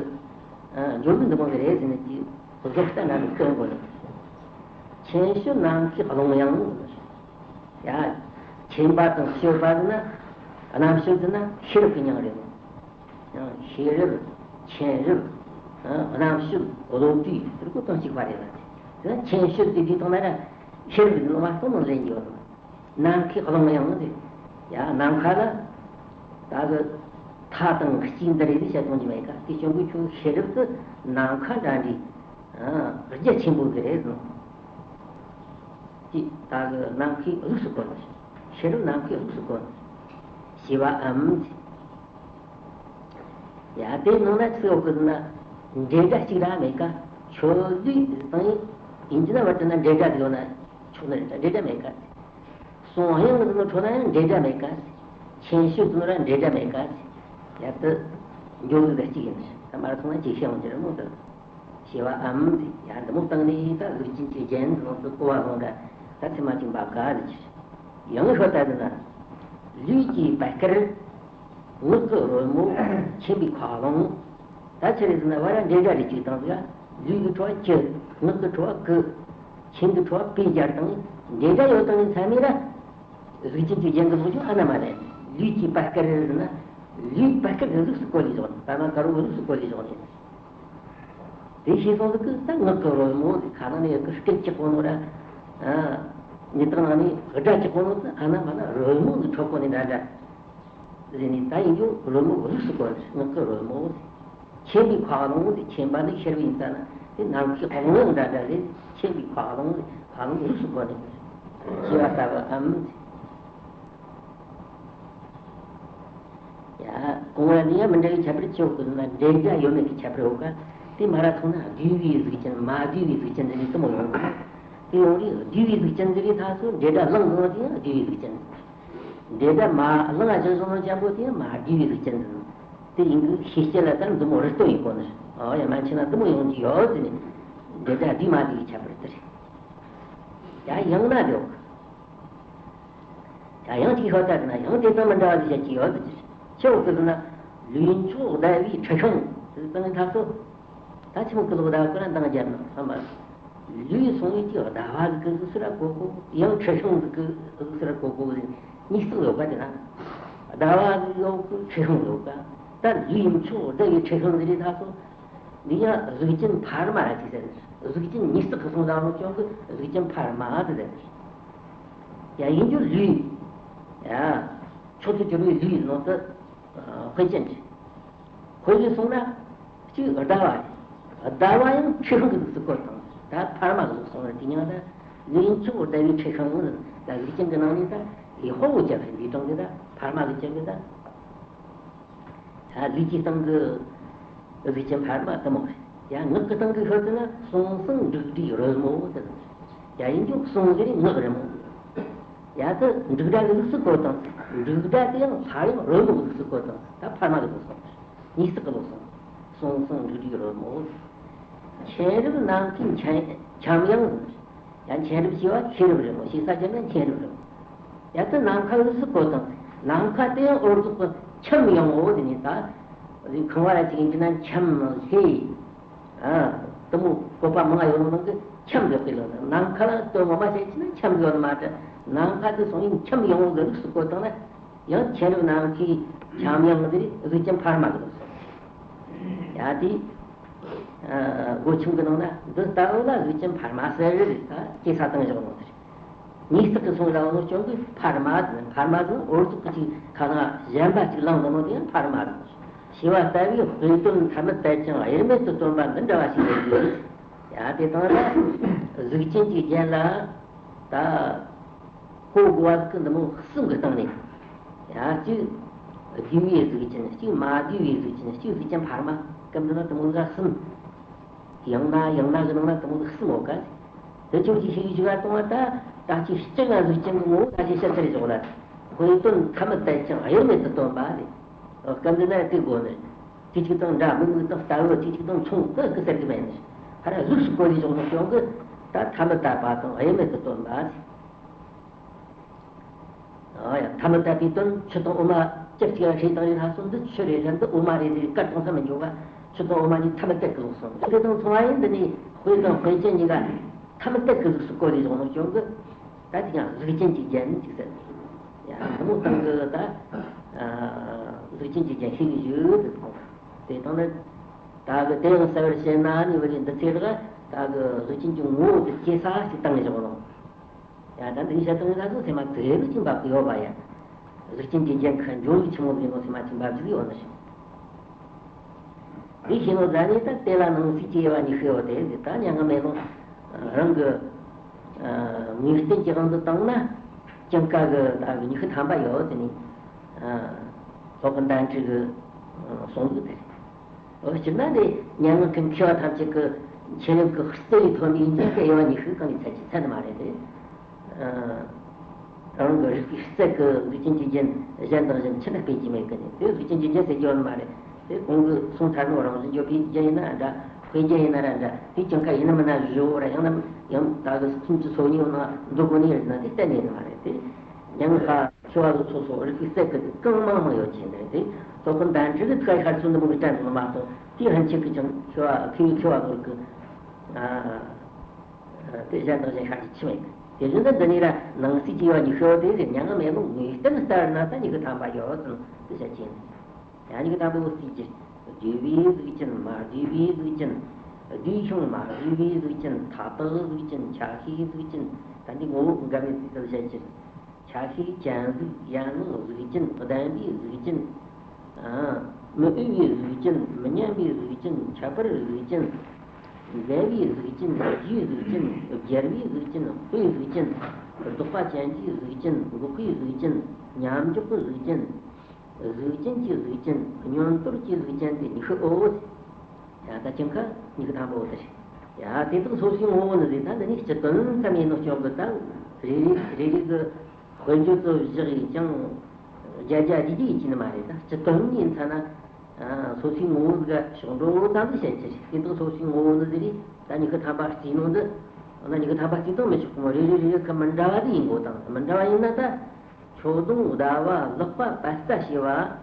འབྱོར་ལུགས་འདི་མོ་གི་རེད་ཟེར་ནས་ཀྱི་བཟོ་ལྟ་འདྲ་ནས་སྟོན་དགོས་ནི། མཁྱེན་ཞུ་ནམ་མཁའི་ཀློང་ཡངས། ཡ། མཁྱེན་པ་དང་ཞུ་བ་ཟེར་ན། རྣམ་ཞུ་ཟེར་ན་ཤེས་རབ་ཀྱི་མྱིང་རེད། ཡང་ཤེས་རབ། མཁྱེན་རབ། རྣམ་ཞུ། བློ་གྲོས་རིག་པ་དང་གཅིག་པ་རེད་ལ། དེ་ན་མཁྱེན་ཞུ་ཟེར་དུས་ཐོག་མ་ར་ཤེས་རབ་ཀྱི་ནང་མ་གཏོང་ནང་ལེན་གྱི་ཡོད་རེད། ནམ་མཁའི་ཀློང་ཡངས་ཏེ། ཡ་ནམ་མཁའ་ལ། ད་གི་མཐའ་དང་དཀྱིལ་འདི་རེད་ཟེར་བཤད་གཏོང་རྒྱུ་མེད་ཀ། དེ་བྱུང་གི་ཁྱོད་ཤེས་རབ་ཏུ་ནམ་མཁའ་འདྲ་འདྲའི་རྒྱ་ཆེན་པོ་གི་རེད་ཟེར། ཅི་ད་གི་ནམ་མཁའི་གཟུགས་སུ་བཀོད་ནས། ཤེས་རབ་ནམ་མཁའི་གཟུགས་སུ་བཀོད་ནས། ཞེས་པའམ། ཡ་དེའི་ནང་ན་ཅི་ཡོད་གི་ཟེར་ན། འབྲེལ་སྒྲ་གཅིག་ར་མེད་ཀ། ཁྱོད་ལུས་དང་ཡིན་གྱི་ན་བར་དུ་ན་འབྲེལ་སྒྲ་དེ་ཡོད་ན་ཆོག་ནི་རེད། འབྲེལ་སྒྲ་མེད་ཀ། གསུང་དབྱངས་ཀྱི་ནང་ཁྲོད་ན་ཡང་འབྲེལ་སྒྲ་མེད་ཀ། མཁྱེན་ཞུ་ཚུལ་ར་འབྲེལ་སྒྲ་མེད་ཀ། ཡ་དེ་འབྱོར་ལུགས་ལ་གཅིག་ཡིན་ཞིང་ད་མ་ར་སོང་ན་ཅིག་ཤེས་འོང་གི་རེད་མོ། དེ་ཞེས་པའམ། ཡ་འདི་མོ་བཏང་ནས་ད་གཟུགས་ཅན་གྱི་རྒྱན་ལོངས་སུ་གོ་བ་ལོང་འདྲ་ད་ཚིག་མ་གཅིག་འབབ་ག་ཟེར་གྱི། ཡང་ཤོ་ད་ཟེར་ན། ལུས་ཀྱི་བད་དཀར། ངག་གི་རོལ་མོ་མཁྱེན་པའི་ཁ་ལོང་། ད་ཆི་རེད་ཟེར་ན་བ་ར་འབྲེལ་སྒྲ་རེ་གཅིག་བཏང་ཟིག་ལུས་ཀྱི་ཁྲོད་ཀྱི། ངག་གི་ཁྲོད་ཀྱི། མཁྱེན་གྱི་ཁྲོད་པའི་སྦྱར་དང་འབྲེལ་སྒྲ་ཡོད་དང་ནི་མཚན་མེད་ལ། གཟུགས་ཅན་གྱི་རྒྱན་གྱི་ལོག་རྒྱུ་ཨ་ན་མ་རེད། ལུས་ཀྱི་བད་དཀར་རེད་ཟེར་ན། ལུས་བད་དཀར་གྱི་གཟུགས་སུ་བཀོད་ལས་བཞག་ནས་བད་མ་དཀར་བོ་གི་གཟུགས་སུ་བཀོད་ལས་བཞག་ནས། དེ་ཤེས་སོང་ཟིག་གི་ད་ངག་གི་རོལ་མོ་ཟིག་ཁ་ནང་ནས་ཡོད་གི་སྐད་ཅིག་གོ་ནོ་ར། ཨ། འདི་དག་ནང་ནས་སྒྲ་གཅིག་པོ་ནི་ཨ་ན་མ་ན་རོལ་མོ་གི་འཕྲོ་གོ་ནས་འདྲ་འདྲ་ཟེར་ནས། ད་ཡིན་རྒྱུ་རོལ་མོ་གི་ལུགས་སུ་གོ་ནས། ངག་གི་རོལ་མོ་ཟེར། མཁྱེན་པའི་འཁོར་ལོ་ཟེར། མཁྱེན་པ་ནི་ཤེས་རབ་ཡིན་ཙང་ན་དེ་ནམ་མཁའི་དབང་ལུང་འདྲ་འདྲ་རེད། མཁྱེན་པའི་འཁོར་ལོ་ཟེར། འཁོར་ལོ་གི་ལུགས་སུ་གོ་ནས་ཞེས་པ་ལྟ་བུའམ་ཟེར། ཡ། གོང་བ་ལ་ཡང་མི་འདྲ་བའི་ཁྱད་པར་ཆེ་བོ་ཀུན་ན་འབྲེལ་སྒྲ་ཡོད་མེད་ཀྱི་ཁྱད་པར་ཡོད་ཀ། དེ་མ་ར་ཐོང་ན་བསྡུས་པའི་གཟུགས་ཅན་མ་བསྡུས་པའི་གཟུགས་ཅན་ཟེར་ནས་དུ་མོ་ཡོང་གི། དེ་ཡོང་དུས་བསྡུས་པའི་གཟུགས་ཅན་ཟེར་བའི་ཐ་སོ་འབྲེལ་སྒྲ་བླངས་ཡོང་དེ་ཡང་བསྡུས་པའི་གཟུགས་ཅན། འབྲེལ་སྒྲ་མ་བླངས་ཞིང་བྱུང་ན་ཅན་པོ་དེ་ཡང་མ་བསྡུས་པའི་གཟུགས་ཅན་ཟེར། དེ་ཡིན་གྱི་ཤེས་བྱེད་ལ་ལྟར་འདུ་མོ་རི་སྟོན་ཡིན་གོ་ནི། ཨོ་ཡ། མ་མཁྱེན་ན་དུ་མོ་ཡོང་གི་ཡོད་ཟེར་ནས་འབྲེལ་སྒྲ་བསྡུས་མ་བསྡུས་ཀྱི་ཁྱད་པར་དེ་རེད། ཡ། ཡང་ན་དེ་ཡོད་གི། ཡང་ཅིག་ཤོད་ལྟ་ན་ཡང་དེ་དང་མི་འདྲ་བ་ཞིག་བཤད་ཀྱི་ཡོད་དེ། ཆེ་བོ་ཀི་ཟེར་ན་ལུས་མཆོག་ཟླ་བའི་འཁྲི་ཤིང་ཟེར་བཏང་ཐག་ཏུ། ད་ཆི་མོ་ཀི་ལོ་ཟླ་བ་ཀི་ར་འདང་རྒྱབ་ན་བསམ་པ། ལུས་སོང་ཡིན་གྱི་ཟླ་བ་ཟིག་གི་ཟིག་སུ་ར་གོ་གོ། ཡང་འཁྲི་ཤིང་ཟིག་གི་ཟིག་སུ་ར་གོ་གོ་ཟེར། གཉིས་ཟིག་ཡོད་པ་དེ་ན། ཟླ་བ་ཟིག་ཡོད་གི། འཁྲི་ཤིང་ཡོད་པ། ད་ལུས་མཆོག་ཟླ་བའི་འཁྲི་ཤིང་ཟིག་རེད་ཐག་ཏུ། འདི་ཡང་གཟུགས་ཅན་འཕར་མ་ཅིག་ཟེར། གཟུགས་ཅན་ཉིས་བརྩེགས་ཀྱི་གསུང་ལ་ལོ་ཅོག་གི་གཟུགས་ཅན་འཕར་མ་དེ་ཟེར། ཡ། ཡིན་རྒྱུ་ལུས། ཡ། མཆོག་ཏུ་གྱུར་པའི་ལུས་ནང་དུ་དཔེ་ཅན་གྱི། དཔེ་ལས་གསུངས་ན་གཅིག་ཟླ་བ་རེད། ཟླ་བ་ཡང་འཁྲི་ཤིང་གི་གཟུགས་སུ་བཀོད་དང་། ད་འཕར་མ་གི་གཟུགས་སུ་སོང་བ་རེད། དེ་ཡང་ད་ལུས་མཆོག་ཟླ་བའི་འཁྲི་ཤིང་ཟེར། ད་གཟུགས་ཅན་གྱི་ནང་ནས་ད་ཡི་དཔའ་བོ་རྒྱབ་ཟེར། འདི་དྲང་གི་ད་འཕར་མ་གི་ཅན་གི་ད། ད་ལུས་ཀྱི་སྟེང་གི་གཟུགས་ཅན་འཕར་མ་དུ་མོ་རེད། ཡ། ངག་གི་སྟེང་གི་ཤོད་ཟེར་ན་གསུང་གསུང་འབྲུག་སྒྲའི་རོལ་མོ་དེ་རེད། ཡ། ཡིན་རྒྱུ་གསུང་ཟེར་ངག་རེད་མོ། ཡ། དེ་འབྲུག་སྒྲ་གི་ལུགས་སུ་གོ་དང་། འབྲུག་སྒྲ་དེ་ཡང་སླར་ཡང་རོལ་མོ་གི་ལུགས་སུ་གོ་དང་། ད་འཕར་མ་གི་ལུགས་སོང་། ཉིས་བརྩེགས་གི་ལུགས་སོང་། གསུང་གསུང་འབྲུག་སྒྲའི་རོལ་མོ། མཁྱེན་རབ་ནམ་མཁའི་འཁྱམས་འཁྱམས་དབྱངས། ཡང་མཁྱེན་རབ་ཞེས་པ་ཤེས་རབ་རེད་མོ། ཞེ་ས་བརྒྱབ་ན་མཁྱེན་རབ་རེད་མོ། ཡ། དེ་ནམ་མཁའ་ལུགས་སུ་གོ་དང་། ནམ་མཁའ་དེ་ཡང་འོར་ཚོགས་ཀྱི་འཁྱམས་ཡངས་པོ་དེ་ནི་ད། རིག་ཁང་བ་ལ་ཅིག་ཡིན་གྱི་ན་འཁྱམས་ལྷེ། ཨ། དུ་མོ་བཀོད་པ་མང་ཡོད་ནང་གི་འཁྱམས་ཡོད་པའི་ལོ། ནམ་མཁའ་ལ་དོན་ངོ་མ་བཤད་ཀྱི་ན་འཁྱམས་ཡོད་ནི་མ་རེད། ནམ་མཁའ་དེ་སོང་ཡིན་འཁྱམས་ཡངས་པོ་གི་ལུགས་སུ་གོ་དང་ན། ཡང་མཁྱེན་རབ་ནམ་མཁའི་འཁྱམས་དབྱངས་དེ་གཟུགས་ཅན་འཕར་མ་གི་ལུགས་སོ། ཡ། དེ། ཨ། སྒོ་ཆུང་གི་ནང་ན་འདི་ལྟ་བུ་ལ་གཟུགས་ཅན་འཕར་མ་ཟེར་རེད། ད་སྐྱེ་ས་བཏང་བཞག་ནོ་དེ་རེད། ཉིས་བརྩེགས་ཀྱི་གསུང་ལ་འོ་ཅོག་གི་འཕར་མ་ཟེར། འཕར་མ་ཟེར་འོར་ཚོགས་ཀྱི་ཅིག་ཁ་ན་གཞན་པ་ཅིག་བླངས་འདུག་ནོ་དེ་ཡང་འཕར་མ་ཟེར། ཞེས་པ་ལྟ་བུའི་དཔེ་དོན་ཐ་མལ་དད་ཅིང་དབྱེར་མེད་དུ་སྟོན་པ་འདི་འདྲ་བ་ཞིག་ཡོད་དགོས། ཡ། དེ་དང་ད་གཟུགས་ཅན་གྱི་རྒྱན་ལ་ད། གོ་དགོས་པ་ཟིག་གི་འདི་མོ་གསུམ་གི་སྟེང་ནས། ཡ། གཅིག་བསྡུས་པའི་གཟུགས་ཅན། གཅིག་མ་བསྡུས་པའི་གཟུགས་ཅན། གཅིག་གཟུགས་ཅན་འཕར་མ། སྐབས་འདི་ན་འདི་མོ་ཟིག་གསུམ། ཡང་ན་ཡང་ན་གི་ནང་ན་འདི་མོ་ཟིག་གསུམ་ཡོད་ག། དེ་ཁྱོད་ཀྱིས་ཤེས་ཀྱི་ཞིག་ག་གཏོང་བ་ད། ད་ཅིག་སྤྱིར་ན་གཟུགས་ཅན་གི་ངོ་བོ་ད་ཅིག་བཤད་ཚར་ཡོད་ལ། དཔེ་དོན་ཐ་མལ་དད་ཅིང་དབྱེར་མེད་དུ་སྟོན་པ་རེད། སྐབས་འདི་ན་དེ་དགོས་ནི། དེ་གཅིག་དང་འདྲ་མི་མི་དང་ལྟ་བུ་དེ་གཅིག་དང་མཚུངས་དེ་གི་ཟེར་གི་མེད་ནི། ཧ་ར་གཟུགས་སུ་བཀོད་ལས་བྱུང་ནོ་ཅོག་གི་ད་ཐ་མལ་དད་པ་དང་དབྱེར་མེད་དུ་སྟོན་པ། ཨ་ཡ། ཐ་མལ་དད་པའི་དོན་ཆུ་དང་འོ་མ་སྐྱབས་གཅིག་ལ་ཧྲེ་དང་རེ་ལྷ་སོང་འདི་ཆུ་རེ་རེ་འདི་འོ་མ་རེ་རེ་དཀར་དང་ལྷམ་མི་འཇོག་ག། ཆུ་དང་འོ་མ་གཉིས་ཐ་མལ་དད་ཀྱི་ལུགས་སོང་། ཆུ་དེ་དང་མཚུངས་པ་ཡིན། འདི་ནི་དཔེ་དང་དཔེ་ཅན་གཉིས་ཀ་ཐ་མལ་དད་ཀྱི་གཟུགས་སུ་བཀོད་ལས་བྱུང་ནོ་ཅོག་གི་ད་དེ་ཀྱང་གཟུགས་ཅན་གྱི་རྒྱན་ཅིག་ཟེར། ཡ། དེ་མོ་སྟེང་གི་ད་གཟུགས་ཅན་གྱི་རྒྱན་ཤེས་ཀྱི་ཡོད་དེ་གོ། དེ་དང་ནི་ད་གི་དེ་ཡང་གསལ་བར་བཤད་ན་ནི་བ་རེད། འདི་ཚེ་ལ་ད་གི་གཟུགས་ཅན་གྱི་ངོ་བོ་དེ་སྐྱེ་ས་ཞིག་བཏང་བཞག་ནོ། ཡ། ད་འདི་བཤད་སྟངས་ད་སོ་སེམས་མ་ཚེ་རིག་ཅིག་འབབ་ཀྱི་ཡོད་པ་ཡ། གཟུགས་ཅན་གྱི་རྒྱན་ཁ་འཇོག་ཡིག་ཆི་མོ་ཟིག་ཡིན་ནོ་སེམས་མ་ཅིག་ཡོད་ནི་ཞིག། འདི་ཤེས་ནོ་ཟ་ནི་ད་དེ་ལ་ནང་གསེས་ཀྱི་དབྱེ་བ་ཉི་ཤུ་ཡོད་དེ། འདི་ད་མྱ་ངམ་མེ་ལོང་རང་གི་ངེས་བརྟན་གྱི་དབང་དུ་བཏང་ན་ཀྱང་ཀ་གི་ད་གི་ཉི་ཤུ་ཐམ་པ་ཡོད་དེ་ནི། སློབ་དཔོན་དཎྜི་གི་གསུང་གི་དེ། འོ། སྤྱིར་ན་འདི་མྱ་ངམ་མཁས་པ་ཐམས་ཅད་ཀྱི་མཁྱེན་རབ་ཀྱི་རྩལ་ལས་ཐོན་པའི་ཡིན་ཙང་དེ་དབྱེ་བ་ཉི་ཤུ་གང་ལས་ཚད་ཀྱི་ཚད་ནི་མ་རེད་དེ། རང་གི་རིག་པའི་རྩལ་གྱི་གཟུགས་ཅན་གྱི་རྒྱན་གཞན་དང་གཞན་ཆི་འདྲ་སྤེལ་གྱི་མེད་གི་ནི། དེ་གཟུགས་ཅན་གྱི་རྒྱན་ཟེར་རྒྱུ་ཡོད་ནི་མ་རེད། དེ་གོང་གི་གསུང་ཐལ་མོ་རང་བཞིན་བརྗོད་པའི་རྒྱན་ཡིན་ན་འདྲ། དཔེ་རྒྱན་ཡིན་ན་ར་འདྲ། དེ་ཀྱང་ཁ་ཡིན་ན་མིན་ན་བཞི་བོ་ར་ཡང་ན་ཡང་ད་གི་སུམ་ཅུ་སོ་གཉིས་ཡོད་ན་འདུག་གོ་ནི་ཡོད་ན་དེ་གཏན་ནས་ཡིན་ནི་མ་རེད་དེ། ཡང་ཁ་མཁས་པ་ཚོ་སོ་སོ་རིག་པའི་རྩལ་གྱི་གང་མང་མང་ཡོད་ཅིང་རེད་དེ། སློབ་དཔོན་དཎྜི་གི་ཐུགས་ཁ་ཤར་ཚུལ་འདི་མོ་གི་དྲན་དུ་མ་གཏོགས་དེ་ཧན་ཆད་ཀྱི་ཀྱང་མཁས་པ་མཁས་པའི་མཁས་པ་ཚོ་གི་ཨ་དེ་གཞན་དང་གཞན་ཤར་གྱི་ཆི་མེད། དེ་བཞིན་དུ་འདི་ནི་ར་ནང་གསེས་ཀྱི་དབྱེ་བ་ཉི་ཤུ་ཡོད་དེ་ཟེར། མྱ་ངམ་མེ་ལོང་ངེས་བརྟན་ལྟར་ན་ད་ཉི་ཤུ་ཐམ་པ་ཡོད་ཙང་དེ་བཤད་ཀྱིན། ཡང་ཉི་ཤུ་ཐམ་པ་བོ་གསེས་ཀྱི་བསྡུས་པའི་གཟུགས་ཅན་མ་བསྡུས་པའི་གཟུགས་ཅན། བདུད་ཆུང་མ་བཟོད་པའི་གཟུགས་ཅན། ཐ་དག་གཟུགས་ཅན། ཆ་ཤས་གཟུགས་ཅན། ད་འདི་ངོ་བོ་འགལ་མེད་ཚིག་ཏུ་བཤད་ཕྱིར། ཆ་ཤས་ཅན་གཟུགས། ཡན་ལག་གཟུགས་ཅན། ལྡན་པའི་གཟུགས་ཅན། ཨ། མི་འོས་པའི་གཟུགས་ཅན། མི་མཉམ་པའི་གཟུགས་ཅན། ཁྱད་པར་གཟུགས་ཅན། འགལ་བའི་གཟུགས་ཅན། རྒྱུའི་གཟུགས་ཅན། སྦྱར་བའི་གཟུགས་ཅན། དཔེའི་གཟུགས་ཅན། ལྡོག་པ་ཅན་གྱི་གཟུགས་ཅན། འགོག་པའི་གཟུགས་ཅན། མཉམ་འཇོག་གི་གཟུགས་ཅན། གཟུགས་ཅན་གྱི་གཟུགས་ཅན། བསྙོན་དོར་གྱི་གཟུགས་ཅན་ཏེ་ཉི་ཤུའོ། ཡ་ད་ཅི་ཁ་ཉི་ཤུ་ཐམ་པོ་དེ་རེད། ཡ་དེ་དག་སོ་སོའི་ངོ་བོ་ནི་རེད། ད་འདི་ནི་སྤྱི་དོན་ཙམ་ཡིན་ནོ་ཅོག་གི། ད་རེ་རེ་རེ་རེ་གི་དཔེ་འཇོག་ཏུ་བཞག་ཡིན་ཀྱང་བརྒྱ་བརྒྱ་བརྒྱད་བརྒྱད་ཡིན་གྱི་ནི་མ་རེད། ད་སྤྱི་དོན་ཡིན་ཚ་ན། ཨ། སོ་སོའི་ངོ་བོ་ཟིག་ཕྱོགས་འགྲོ་ཙམ་དུ་བཤད་ཀྱི་རེད། དེ་དག་སོ་སོའི་ངོ་བོ་ནི་ཟིག་རེད། ད་ཉི་ཤུ་ཐམ་པ་རྩིས་ནོ་འདི། འོ་ན་ཉི་ཤུ་ཐམ་པ་རྩིས་དང་མི་ཆོག་གི་མོ། རེ་རེ་རེ་རེ་ཁ་མི་འདྲ་བ་དེ་ཡིན་དགོས་དང་། མི་འདྲ་བ་ཡིན་ན་ད། ཁྱོད་གདོང་ཟླ་བ་ལག་པ་པད་ཙ་ཞེས་པ།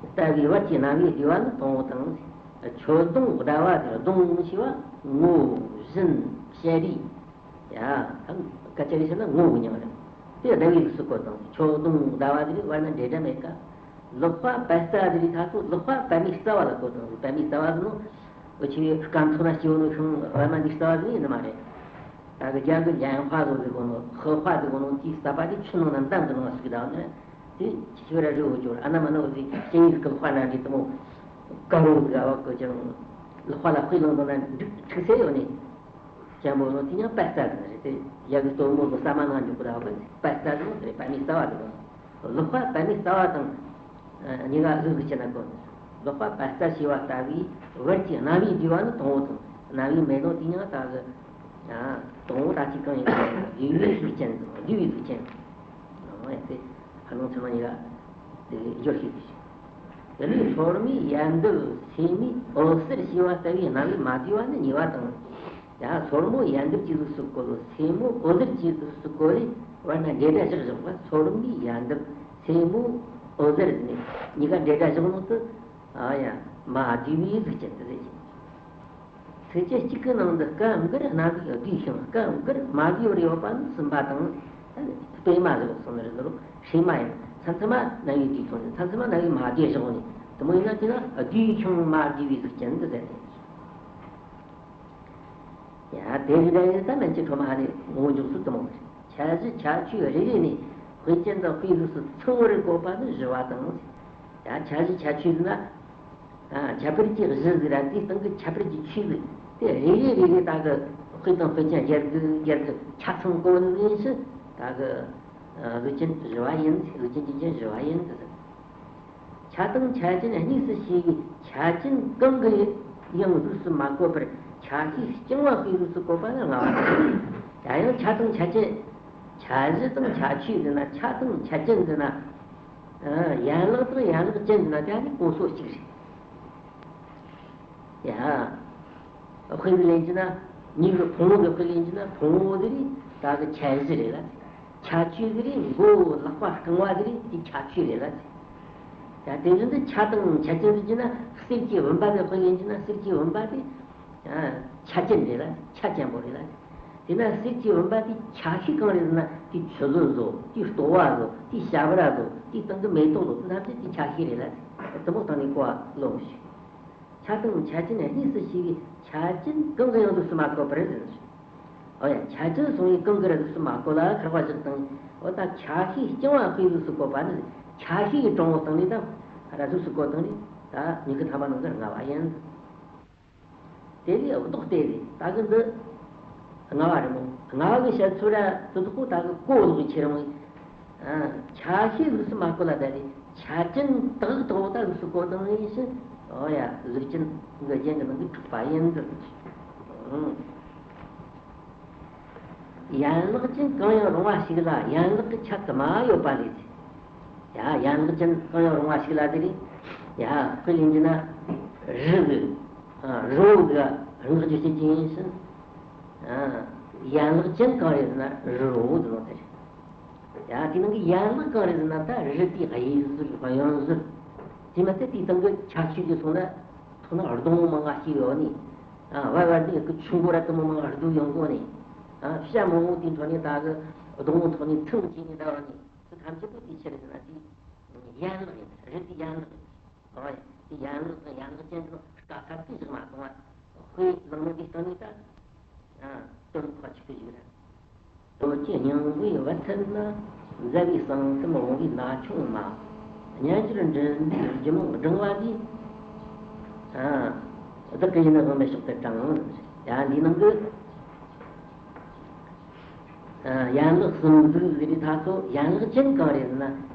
ལྟ་བུའི་བར་གྱི་རྣམ་དབྱེ་བསྡུས་པ་ནི་དང་པོ་དང་། ཁྱོད་གདོང་ཟླ་བ་དེར། གདོང་ཞེས་པ་ངོ་བོ་བཞིན་ཞལ་རས། ཡ། སྐད་ཆ་རེ་བཤད་ན་ངོ་བོ་མྱང་རེད། དེ་ཟླ་བའི་གཟུགས་སུ་བཀོད་དང་། ཁྱོད་གདོང་ཟླ་བ་དེར་བར་ན་འབྲེལ་སྒྲ་མེད་ཀ། ལག་པ་པད་ཙ་དེ་རེད། ད་ཚོ་ལག་པ་པད་མའི་རྩ་བ་ལ་བཀོད་དང་། པད་མའི་རྩ་བ་ཟེར་ནོ། འུ་ཆོའི་སྐམ་ཐོག་ན་སྐྱེ་བོ་ནོ་ཤིང་པད་མ་འདི་རྩ་བ་ཟེར་ནི་ཡིན་ནི་མ་རེད། ད་གི་རྒྱ་གི་ལན་ཧྭ་ཟེར་གོ་ནོ། ཧྭ་ཧྭ་ཟེར་གོ་ནོ་དེའི་རྩ་བ་དེ་ཆུ་ནང་ན་འདམ་གི་ནང་ཟུག་དང་ནི། དེ་ཆི་ཆི་ར་རི་འོ་ཅོར་ཨ་ན་མ་ན་འོ་ཟིག་སྐྱེ་ཡིག་གི་ཧྭ་ན་འདི་དེ་མོ་དཀར་རོ་ཟིག་ཨ་བ་གི་ཅང་ལ་ཧྭ་ལ་དཔེ་ལོང་དང་ན་འཁྲིག་སེ་ཡོད་ནི། ཅང་པོ་ལོ་དེ་ཡང་པད་ཙ་ཟེར་ནི་རེད། དེ་ཡ་གི་སྟོན་མོ་གི་ས་མ་ནང་འཇུག་གི་ར་བ་པད་ཙ་ཟེར་ནི་རེད། པད་མའི་རྩ་བ་དེ་གོ། ལག་པ་པད་མའི་རྩ་བ་དང་། ཨ། གཉིས་ཀ་གཟུགས་གཟུགས་ཅན་ན་གོ། ལག་པ་པད་ཙ་ཞེས་པ་ལྟ་བུའི་བར་གྱི་རྣམ་དབྱེ་བསྡུས་པ་ནི་དང་པོ་དང་། རྣམ་དབྱེ་མེད་ནོ་དེ་ཡང་ད་གི། ཨ། དང་པོ་ད་ཅི་གང་ཡིན་ཟེར་ན་བསྡུས་པའི་གཟུགས་ཅན་དང་བསྡུས་པའི་གཟུགས་ཅན། ཨ། ཡ་དེ་ཕ་ནང་ཚང་མ་གཉིས་ཀ་དེ་སྦྱོར་ཤེས་དགོས་ཤིང་། དེ་ནས་སོར་མོའི་ཡལ་འདབ་སེན་མོའི་འོད་ཟེར་ཞེས་པ་ལྟ་བུའི་རྣམ་དབྱེ་མ་བསྡུས་པ་ནི་གཉིས་པ་དང་། ཡང་སོར་མོ་ཡལ་འདབ་ཀྱི་གཟུགས་སུ་བཀོད། སེན་མོ་འོད་ཟེར་གྱི་གཟུགས་སུ་བཀོད་རེ་བར་ན་འབྲེལ་སྒྲ་བཞག་བཞག་པ། སོར་མོའི་ཡལ་འདབ། སེན་མོ་འོད་ཟེར་ནི་གཉིས་ཀ་འབྲེལ་སྒྲ་བཞག་ནོ་དེ། ཨ་ཡ། མ་བསྡུས་པའི་གཟུགས་ཅན་དེ་ཟེར་གྱི། ཚིགས་བཅད་གཅིག་གི་ནང་དུ་སྐབས་འགར་རྣམ་དབྱེ་བསྡུས་ཤིང་སྐབས་འགར་མ་བསྡུས་པར་ཡོད་པ་ནི་གསུམ་པ་དང་། སྤེལ་མ་ཟེར་གསུངས་ནི་རེད་ལོ། སྲིབ་མ་ཡིན། མཚམས་མཚམས་མ་རྣམ་དབྱེ་བསྡུས་སོང་ནས་མཚམས་མཚམས་མ་རྣམ་དབྱེ་མ་བསྡུས་བཞག་ནས་དེ་མོ་ཡིན་ན་དེ་ལ་བསྡུས་ཤིང་མ་བསྡུས་པའི་གཟུགས་ཅན་དེ་ཟེར་ནས། ཡ། དེ་རིགས་འདྲ་ཡིན་ད་མན་ཆད་ཁྲོ་མ་ཧ་ནི་ངོ་མཇུག་སུ་དུ་མོ། ཁྱད་གཞི་ཁྱད་ཆོས་རེ་རེ་ནས་དཔེ་ཅན་དང་དཔེའི་གཟུགས་སུ་ཚང་བར་བཀོད་པ་ནི་བཞི་བ་དང་། ཡ། ཁྱད་གཞི་ཁྱད་ཆོས་ཟེར་ན། ཨ། ཁྱད་པར་གྱི་གཞི་ཟིག་ར་དེའི་སྟེང་གི་ཁྱད་པར་གྱི་ཆོས་ཟིག་དེ་རེ་རེ་རེ་རེ་ད་གི་དཔེ་དང་དཔེ་ཅན་སྦྱར་གི་སྦྱར་གི་ཆ་ཚང་བཀོད་ནི་ཡིན་ཕྱིན་ད་གི་གཟུགས་ཅན་བཞི་བ་ཡིན། གཟུགས་ཅན་གྱི་རྒྱན་བཞི་བ་ཡིན་ཟེར། ཆ་དང་ཆ་ཅན་གཉིས་སུ་ཕྱེ་བའི་ཆ་ཅན་གང་གི་ཡང་གཟུགས་སུ་མ་བཀོད་པར་ཆ་ཤས་རྐྱང་པ་དཔེའི་གཟུགས་སུ་བཀོད་པ་ནི་ལྔ་བ་དང་། ད་ཡང་ཆ་དང་ཆ་ཅན། ཁྱད་གཞི་དང་ཁྱད་ཆོས་ཟེར་ན། ཆ་དང་ཆ་ཅན་ཟེར་ན། ཨ། ཡན་ལག་དང་ཡན་ལག་ཅན་ཟེར་ན་དེ་ནི་གོ་སོ་གཅིག་རེད། ཡ། དཔེ་ལེན་གྱི་ན། མྱི་གི་ཕུང་པོ་གི་དཔེ་ལེན་གྱི་ན་ཕུང་པོ་དེ་རེད་ད་གི་ཁྱད་གཞི་རེད་ལ། ཁྱད་ཆོས་དེ་རེད། མགོ་ལག་པ་རྐང་པ་དེ་རེད་དེ་ཁྱད་ཆོས་རེད་ལ། ཡ། དེ་བཞིན་དུ་ཆ་དང་ཆ་ཅན་ཟེར་གྱི་ན་གསེར་གྱི་བུམ་པ་གི་དཔེ་ལེན་གྱི་ན་གསེར་གྱི་བུམ་པ་དེ། ཨ། ཆ་ཅན་རེད་ལ། ཆ་ཅན་པོ་རེད་ལ། དེ་ན་གསེར་གྱི་བུམ་པ་དེ་ཆ་ཤས་གང་རེད་ཟེར་ན། དེ་ཆུ་ལོན་བཟོ། དེ་ལྟོ་བ་བཟོ། དེ་ཞབས་ར་བཟོ། དེ་སྟེང་གི་མེ་ཏོག་བཟོ། དེ་ཐམས་ཅད་དེ་ཆ་ཤས་རེད་ལ། དེ་མོ་སྟེང་ནས་གོ་བ་ལོན་ཞིག་ཆ་དང་ཆ་ཅན་གཉིས་སུ་ཕྱེ་བའི་ཆ་ཅན་གང་གི་ཡང་གཟུགས་སུ་མ་བཀོད་པར་ཟེར། ཨོ་ཡ། ཆ་ཅན་སོང་བའི་གང་གི་ར་གཟུགས་སུ་མ་བཀོད་ལ་ཁག་པ་བཞག་དང་། འོ་ད་ཆ་ཤས་རྐྱང་པ་དཔེའི་གཟུགས་སུ་བཀོད་པ་ནི་ཆ་ཤས་ཀྱི་གྲངས་འོག་སྟེང་ནས་ད་ར་གཟུགས་སུ་བཀོད་སྟེང་ནས་ད་ཉི་ཤུ་ཐམ་པ་ནང་གི་ལྔ་བ་ཡིན། དེ་ལས་ལྡོག་སྟེ་རེད། ད་གི་འདི་ལྔ་བ་རེད་མོ། ལྔ་བ་གི་བཤད་ཚུལ་ར་དེ་ཚོ་ད་གི་གོ་ལོག་གི་ཁྱེར་མོ། ཨ། ཆ་ཤས་གཟུགས་སུ་མ་བཀོད་ལ་ད་རེད། ཆ་ཅན་དག་དག་ད་གཟུགས་སུ་བཀོད་དང་ཡིན་ཕྱིན། ཨོ་ཡ། གཟུགས་ཅན་གི་རྒྱན་གྱི་ནང་གི་དྲུག་པ་ཡིན་འདི། ཨང་། ཡན་ལག་ཅན་གང་ཡང་རུང་བ་ཞིག་ལ་ཡན་ལག་གི་ཆ་དུ་མ་ཡོད་པ་ལས་ཟེར། ཡ། ཡན་ལག་ཅན་གང་ཡང་རུང་བ་ཞིག་ལ་དེ་རེད། ཡ། དཔེ་ལེན་རྒྱུ་ན་རི་གི། ཨ། རི་བོ་གི་རང་རྒྱུ་བྱེད་ཀྱི་ཡིན་ཕྱིན། ཨ། ཡན་ལག་ཅན་གང་རེད་ཟེར་ན་རི་བོ་དེ་ནོ་དེ་རེད། ཡ། དེ་ནང་གི་ཡན་ལག་གང་རེད་ཟེར་ན་ད་རི་དེའི་གཡས་ཟུར་གཡོན་ཟུར། དེ་མ་ཟད་དེའི་སྟེང་གི་ཆ་ཤས་ཀྱི་སོང་ན་ཐོག་ན་སྡོང་བོ་མང་ང་སྐྱེས་ཡོད་ནི། ཨ། བར་བར་དེ་གི་ཆུ་མགོ་ར་དེ་མོ་མང་ང་བརྡོལ་ཡོང་གོ་ནི། ཨ། བྱ་མང་བོ་དེའི་ཐོག་ནས་ད་གི་སྡོང་བོ་ཐོག་ནས་ཐང་བྱས་ནས་འདྲ་བ་ནི་དེ་ཐམས་ཅད་པོ་དེ་ཆི་རེད་ཟེར་ན་དེ་ཡན་ལག་ཡིན། རི་དེ་ཡན་ལག་ཡིན། ཨོ་ཡ། དེ་ཡན་ལག་དང་ཡན་ལག་ཅན་དུ་ ག་ཚར་དུ་བཞག་མ་སོང་བ། དཔེ་བླངས་ནས་འདི་སྟེང་ནས་ད། ཨ། དོན་ཁ་ཆུ་ཁ་ཞིག་རེད། དོན་གྱི་སྙིང་པོའི་བར་ཐལ་ན། མཛའ་བའི་གསང་གཏམ་འོང་བའི་ན་ཆུང་མ། སྙན་འགྱུར་འགྲན་པའི་རྒྱུད་མང་སྦྲང་བ་འདི། ཨ། བདག་གི་ཡིན་ན་དབང་མེད་ཕྱོགས་དེར་དྲངས། ཡ། འདི་ནང་གི། ཡན་ལག་གསུམ་གཟུགས་ཟེར་དུས་ད་ཚོ་ཡན་ལག་ཅན་གང་རེད་ཟེར་ན།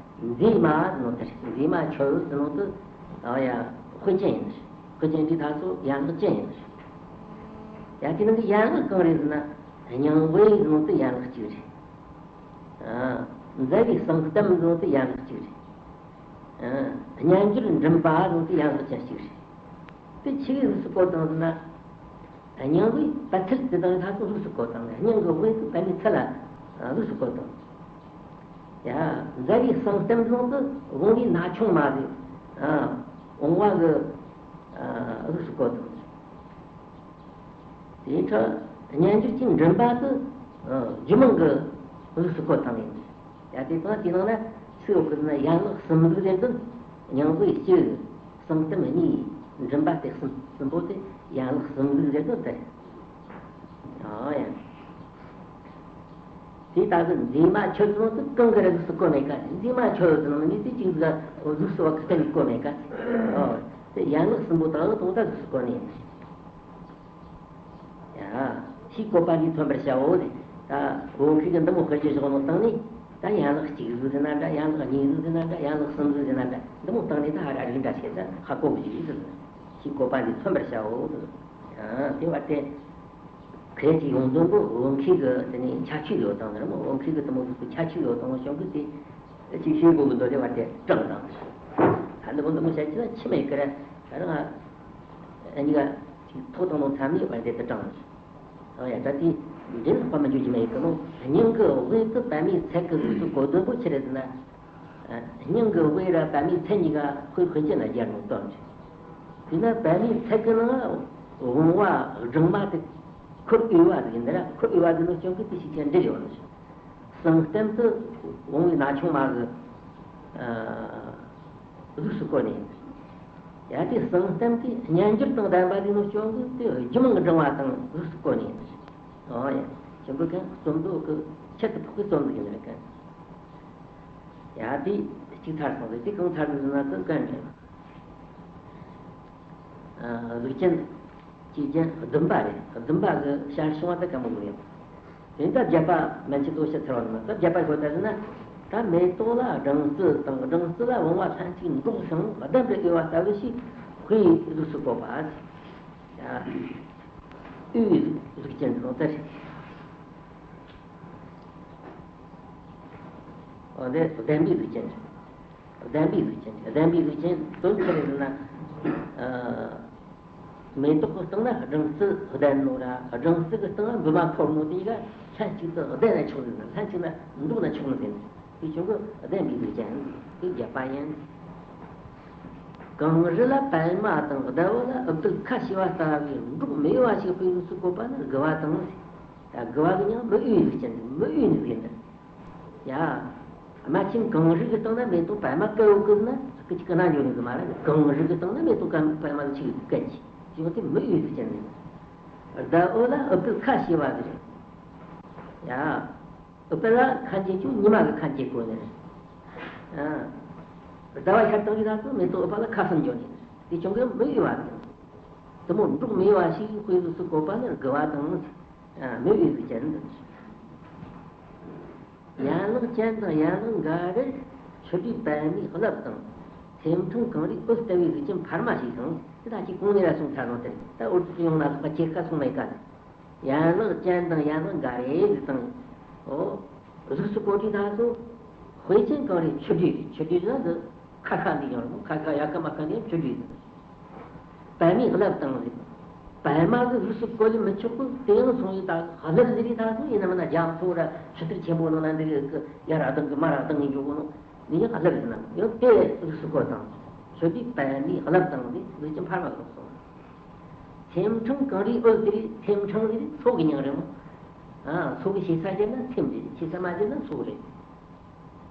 མཛེས་མ་ནོ་དེ་རེད། མཛེས་མ་ཁྱོད་ཟེར་ནོ་དེ། ཨ་ཡ། དཔེ་ཅན་ཡིན། དཔེ་ཅན་འདི་ད་ཚོ་ཡན་ལག་ཅན་ཡིན། ཡ། དེ་ནང་གི་ཡན་ལག་གང་རེད་ཟེར་ན། སྙིང་དབུས་ཟེར་ནོ་དེ་ཡན་ལག་གཅིག་རེད། ཨ། མཛའ་བའི་གསང་གཏམ་ཟེར་ནོ་དེ་ཡན་ལག་གཅིག་རེད། ཨ། སྙན་འགྱུར་མགྲིན་པ་ཟེར་ནོ་དེ་ཡན་ལག་ཅན་གཅིག་རེད། དེ་ཆི་གི་གཟུགས་སུ་བཀོད་བཏང་ཟེར་ན། སྙིང་གི་པད་ཚལ་དེ་དང་ལྷ་ཚོགས་གཟུགས་སུ་བཀོད་བཏང་། སྙིང་གི་དབུས་སུ་པད་མའི་ཚལ་ལ་གཟུགས་སུ་བཀོད་བཏང་། ཡ། མཛའ་བའི་གསང་གཏམ་ཟེར་ནོ་དེ་འོང་བའི་ན་ཆུང་མ་ཟེར། ཨ། འོང་བ་གི་གཟུགས་སུ་བཀོད་བཏང་། དེའི་ཁྲོད་སྙན་འགྱུར་གྱི་མགྲིན་པ་དེ་རྒྱུད་མང་གི་གཟུགས་སུ་བཀོད་བཏང་ཡིན། ཡ། དེ་དང་དེ་ནང་ན་ཚིག་ཡོད་གི་ན། ཡན་ལག་གསུམ་གཟུགས་ཟེར་དུས་སྙིང་པོ་གཅིག། གསང་གཏམ་གཉིས། མགྲིན་པ་སྟེ་གསུམ། གསུམ་པོ་དེ་ཡན་ལག་གསུམ་གཟུགས་ཟེར་དུས་དེ། ཨོ་ཡ། དེ་ལྟ་བུ་མཛེས་མ་ཁྱོད་ཚོ་དེ་གང་གི་ར་གཟུགས་སུ་བཀོད་མེད་ཀ། མཛེས་མ་ཁྱོད་ཚོ་ནང་ནས་དེ་གཅིག་གཟུགས་སུ་བ་གི་གཏན་ནས་བཀོད་མེད་ཀ། ཨོ། དེ་ཡན་ལག་གསུམ་པོ་དག་དང་ད་གཟུགས་སུ་བཀོད་ནས། ཡ། ཕྱིའི་བཀོད་པ་འདིས་མཚོན་པར་བྱའོ་ཟེར། ད་བོད་མཁས་ཀྱིས་འདི་མོ་དཔེར་བརྗོད་བཞག་ནོ་སྟེང་ནས། ད་ཡན་ལག་གཅིག་གཟུགས་ཟེར་ན་འདྲ། ཡན་ལག་གཉིས་གཟུགས་ཟེར་ན་འདྲ། ཡན་ལག་གསུམ་གཟུགས་ཟེར་ན་འདྲ། འདི་མོ་སྟེང་ནས་ད་ཧ་ར་རིགས་འདྲ་བྱས་ཙང་ཧ་གོ་གི་ཟིག་ཟེར། ཕྱིའི་བཀོད་པ་འདིས་མཚོན་པར་བྱའོ་ཟེར། ཡང་དེ་བར་དེ། ཁོས་ཅིག་ཡོང་དོན་པོ་བོད་མཁས་ཀྱི་དེ་ནས་ཁྱད་ཆོས་ཡོད་དང་། དེ་མོ་བོད་མཁས་ཀྱི་དེ་མོ་ཟུག་གི་ཁྱད་ཆོས་ཡོད་དང་བྱུང་གི་དེ། ཅིག་ཤེས་དགོས་མི་འདུག་དེ་བར་དེ་དྲངས་དང་། ད་འདི་མོ་འདི་མོ་བཤད་ཀྱི་ན་ཁྱི་མེད་ཀི་ར། ད་རང་ཨ་གཉིས་ཀ་ཅིག་ཐོག་དང་ནང་མཚམས་ནས་བར་དེ་དེ་དྲངས། ཨ་ཡ། ད་དེ་འདྲེན་ལྷག་པ་མི་འཇུག་རྒྱུ་མེད་ཀི་ནོ། སྙིང་གི་དབུས་སུ་པད་མའི་ཚལ་གྱི་གཟུགས་སུ་བཀོད་དོན་པོ་ཆི་རེད་ཟེར་ན། སྙིང་གི་དབུས་ར་པད་མའི་ཚལ་གཉིས་ཀ་དཔེ་དཔེ་ཅན་ལ་སྦྱར་ནས་སྟོན་རེད། དེས་ན་པད་མའི་ཚལ་གྱི་ནང་བུང་བ་སྦྲང་མ་དེ་འཁོར་འོས་པ་ཟིག་ཡིན་ན་ར། འཁོར་འོས་པ་ཟིག་ནོ་རྐྱེན་གིས་དེ་ཤུགས་ཆེན་འདྲེས་ཡོད་ནོ་ཞིག། གསང་གཏམ་དེ་འོང་བའི་ན་ཆུང་མ་གི་གཟུགས་སུ་བཀོད་ནས། ཡ། དེ་གསང་གཏམ་དེ་སྙན་འགྱུར་དང་ལྡན་པ་ཟིག་ནོ་རྐྱེན་གིས་དེ་རྒྱུད་མང་གི་སྦྲང་བ་དང་གཟུགས་སུ་བཀོད་ནས། ཨོ་ཡ། ཆེན་པོ་གན་རྩོམ་འདུག་གི་ཁྱད་དུ་འཕགས་པའི་རྩོམ་འདུག་ཡིན་ནི་རེད་གན། ཡ། དེ་གཅིག་ཚར་སོང་ཟིག། དེ་གང་ཚར་འདུག་ཟེར་ན་དེ་གན་རེད། ཨ། གཟུགས་ཅན་གཅིག་ཅན་བདུན་པ་རེད། བདུན་པ་གི་ཞར་བྱུང་བ་དེ་གང་མོ་ཡོད། དེ་ད་བརྒྱད་པ་མན་ཆད་དོ་ཤི་ཚར་བ་ནི་མ། ད་བརྒྱད་པ་ཤོད་ད་ཟེར་ན། ད་མེ་ཏོག་ལ་སྦྲང་རྩི་དང་། སྦྲང་རྩི་ལ་བུང་བ་ལྷན་ཅིག་འགྲོགས་ཤིང་ལྡན་པའི་འོས་པ་ལྟ་བུ་ཞིག་དཔེའི་གཟུགས་སུ་བཀོད་པ། ཡ། དབུས་གཟུགས་ཅན་དུ་ལོག་ལྟར། འོ་དེ་ལྡན་པའི་གཟུགས་ཅན་རེད། ལྡན་པའི་གཟུགས་ཅན་རེད། ལྡན་པའི་གཟུགས་ཅན་དོན་ཆི་རེད་ཟེར་ན། ཨ། མེ་ཏོག་གི་སྟེང་ན་སྦྲང་རྩི་ལྡན་ནོ་ར། སྦྲང་རྩི་གི་སྟེང་ན་འབུ་མ་འཁོར་ནོ་དེ་ག་ལྷན་ཅིག་ཏུ་ལྡན་ན་ཆོག་ནི་ཟེར། ལྷན་ཅིག་ན་འགྲོགས་ན་ཆོག་ནི་ཟེར། དེ་ཆོག་གི་ལྡན་པའི་གཟུགས་ཅན་དེ་བརྒྱད་པ་ཡིན། གངས་རི་ལ་པད་མ་དང་། ཟླ་འོད་ལ་འུ་སྡུག་ཁ་ཕྱེ་བ་ལྟ་བུའི་འགྲོགས་མི་འོས་པ་ཞིག་དཔེའི་གཟུགས་སུ་བཀོད་པ་ནི་དགུ་བ་དང་། ད་དགུ་བ་གི་མྱིང་མི་འོས་གཟུགས་ཅན་དེ། མི་འོས་ནི་ཟེར་ནི། ཡ། རྨ་ཆེན་གངས་རི་གི་སྟེང་ན་མེ་ཏོག་པད་མ་སྐད་འོ་གི་ན་སྐད་ཅིག་གི་ན་འཇོག་ནི་གི་མ་རེད། གངས་རི་གི་སྟེང་ན་མེ་ཏོག་པད་མ་ཆིག་སྐད་ཅིག་ཡོང་དེ་མི་འོས་གཟུགས་ཅན་ནི། ཟླ་འོད་ལ་འུ་སྡུག་ཁ་ཕྱེ་བ་ཟེར། ཡ། འུ་སྡུག་ལ་ཁ་འབྱེད་ཀྱང་ཉི་མ་གི་ཁ་འབྱེད་དགོས་ནི། ཨ། ཟླ་བ་ཤར་བཏང་གི་ན་ཚོ་མེ་ཏོག་འུ་སྡུག་ལ་ཁ་གསུམ་འཇོག་ནི། དེ་ཆུང་གི་མི་འོས་པ་ཟེར། དེ་མོ་འགྲོགས་མི་འོས་པ་ཞིག་དཔེའི་གཟུགས་སུ་བཀོད་པ་ནི་དགུ་བ་དང་། ཨ། མི་འོས་གཟུགས་ཅན་དུ། ཡན་ལག་ཅན་དང་ཡན་ལག་འགའ་རེར། ཆུ་སྦྲུལ་པད་མའི་རླབས་དང་། ཚེམས་ཕྲེང་གངས་རིའི་འོད་ལྟ་བུའི་གཟུགས་ཅན་འཕར་མ་ཞིག་དང་། དེ་དག་གི་གོང་ནས་ལ་གསུངས་ཚར་ནོ་དེ་རེད། ད་འོ་ཙི་ཡོང་ན་ལྷག་པ་ཁྱེད་ཀ་གསུངས་མེད་ཀ། ཡན་ལག་ཅན་དང་ཡན་ལག་འགའ་རེ་ཟེར་དང་། འོ། གཟུགས་སུ་བཀོད་དུས་ད་སོ། དཔེ་ཅན་གངས་རིའི་ཆུ་སྦྲུལ། ཆུ་སྦྲུལ་ཟེར་ན་འདི་ཁ་ཁ་འདི་ཡང་རུང་། ཁ་ཁ་ཡ་ཁ་མ་ཁ་འདི་ཡང་ཆུ་སྦྲུལ་ཟེར། པད་མའི་རླབས་དང་ཟེར། པད་མ་གི་གཟུགས་སུ་བཀོད་ལ་མི་ཆོག་གི། དེ་ཡང་སོང་ཡི་ད་རླབས་ཟེར་ཡི་ད་སོ་ཡིན་ན་མིན་ན་རྒྱ་མཚོ་ར་ཆུ་གཏེར་ཆེན་པོ་ནང་ན་འདི་གི་ཡར་ར་ལྡང་གི་མར་ར་ལྡང་གི་འཇོག་གི་ནོ། འདི་ཡང་རླབས་ཟེར་ན་ཡང་དེ་གཟུགས་སུ་བཀོད་དང་། ཆུ་སྦྲུལ་པད་མའི་རླབས་དང་ཟེར། གཟུགས་ཅན་འཕར་མ་གི་ལོག་སོང་། ཚེམས་ཕྲེང་གངས་རིའི་འོད་ཟེར། ཚེམས་ཕྲེང་ཟེར་མཚོ་གི་མྱིང་རེད་མོ། ཨ། མཚོ་གི་ཞེ་ས་བྱས་ན་ཚེམས་རེད། ཞེ་ས་མ་བྱས་ན་མཚོ་རེད།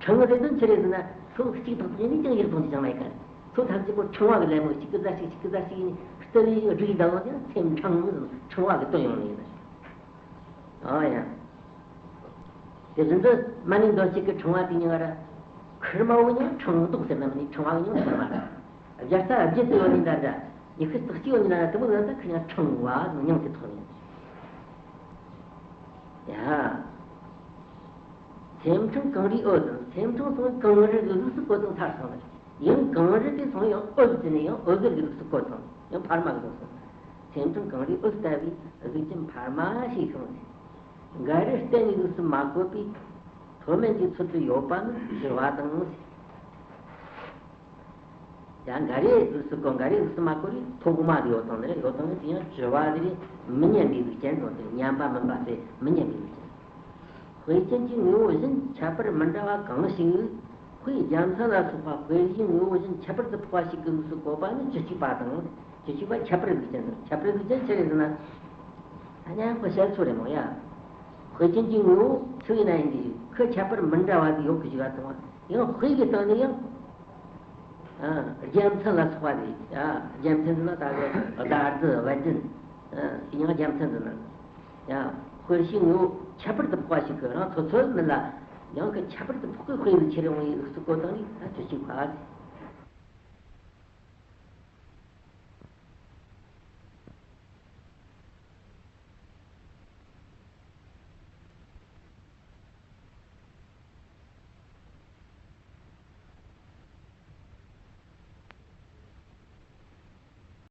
ཕྲེང་ཟེར་དོན་ཆི་རེད་ཟེར་ན། མཚོ་གཅིག་ཏག་ཏག་ཡིན་ནི་ཅང་ཡག་གཏོང་རྒྱུ་ཅང་མེད་ག། མཚོ་ཐམས་ཅད་པོ་ཕྲེང་བ་གི་ལད་མོ་གཅིག་གི་རྩ་གཅིག་གཅིག་གི་རྩ་གཅིག་ཡིན་ནི། ཏི་ལི་སྒྲིག་དང་ཡང་སེམས་ཕྲེང་ཟེར་ཕྲེང་བ་གི་དོན་ཡོང་ནི་ཡིན། ཨོ་ཡ། དེ་བཞིན་དུ་མ་ཎི་མདོ་གཅིག་གི་ཕྲེང་བ་དེ་ཉིད་ཀ་ར། ཁེར་མ་བོ་ཉིད་ཕྲེང་རྡོག་ཟེར་ན་མ་ཎི་ཕྲེང་བ་གི་མིང་ཁེར་མ་ར། བརྒྱ་རྩ་བརྒྱད་དུ་ཡོད་ནི་འདྲ་འདྲ། ཉི་ཤུ་རྩ་གཅིག་ཡོད་ནི་འདྲ་འདྲ། དེ་མོ་ཡོད་ན་ད་ཁེར་ཡང་ཕྲེང་བ་མིང་དེ་ཐོགས་ཡིན། ཡ། སེམས་ཕྲེང་གངས་རིའི་འོད་དང་། སེམས་ཕྲེང་སོང་གངས་རི་གི་གཟུགས་སུ་བཀོད་དང་ཐར་སོང་ནས། ཡང་གངས་རི་དེ་སོང་ཡང་འོད་ཟེར་ནས་ཡང་འོད་ཟེར་གྱི་གཟུགས་སུ་བཀོད་དང་། ཡང་འཕར་མ་གི་གཟུགས་སུ། སེམས་ཕྲེང་གངས་རིའི་འོད་ལྟ་བུའི་གཟུགས་ཅན་འཕར་མ་ཞིག་བྱུང་ཟེར། འགའ་རེ་བརྟན་གྱི་གཟུགས་སུ་མ་བཀོད་པའི། མཐོ་དམན་གྱི་ཚུལ་དུ་ཡོད་པ་ནི་བྱི་བ་དང་ཟེར། ཡང་འགའ་རེ་གཟུགས་སུ་བཀོད། འགའ་རེ་གཟུགས་སུ་མ་བཀོད་རེ། ཐོག་མ་དེ་ཡོད་དང་ནི་ཡོད་དང་ནི་དེ་ཡང་བྱི་བ་དེ་རེ། མི་སྙན་པའི་གཟུགས་ཅན་དང་དེ་སྙན་པ་མིན་པ་དེ་མི་སྙན་པའི་གཟུགས་ཅན། དཔེ་ཅན་གྱི་དངོས་པོ་བཞིན་ཁྱད་པར་མི་འདྲ་བ་གང་ཞིག། དཔེ་རྒྱལ་མཚན་ལ་སོགས་པ་དཔེ་བཞིན་དངོས་པོ་བཞིན་ཁྱད་པར་དུ་འཕགས་པ་ཞིག་གི་གཟུགས་སུ་བཀོད་པ་ནི་བཅུ་གཅིག་པ་དང་། བཅུ་གཅིག་པ་ཁྱད་པར་གཟུགས་ཅན་དང་། ཁྱད་པར་གཟུགས་ཅན་ཆི་རེད་ཟེར་ན། ཨ་ནི་ཁོ་བཤད་ཚོད་རེད་མོ་ཡ། དཔེ་ཅན་གྱི་དངོས་པོ་ཆི་ཡིན་ན་ཡིན་གྱི་ཁོ་ཁྱད་པར་མི་འདྲ་བ་དེ་ཡོད་གི་ཞིག་ག་དང་བ། ཡང་དཔེ་གི་སྟེང་ནས་ཡང་། ཨ། རྒྱལ་མཚན་ལ་སོགས་པ་རེད། ཨ། རྒྱལ་མཚན་ཟེར་ན་ད་གི་བདག་རྫི་བད་དན། ཨ། དེ་ཡང་རྒྱལ་མཚན་ཟེར་ན། ཡ། དཔེ་བཞིན་དངོས་པོ་ཁྱད་པར་དུ་འཕགས་པ་ཞིག་གི་རང་ཚོད་ཚོད་མིན་ལ། ཡང་གི་ཁྱད་པར་དུ་འཕགས་པའི་དཔེ་ཟིག་ཁྱེར་ཡོང་བའི་གཟུགས་སུ་བཀོད་སྟངས་ནི་ད་བཅུ་གཅིག་པ།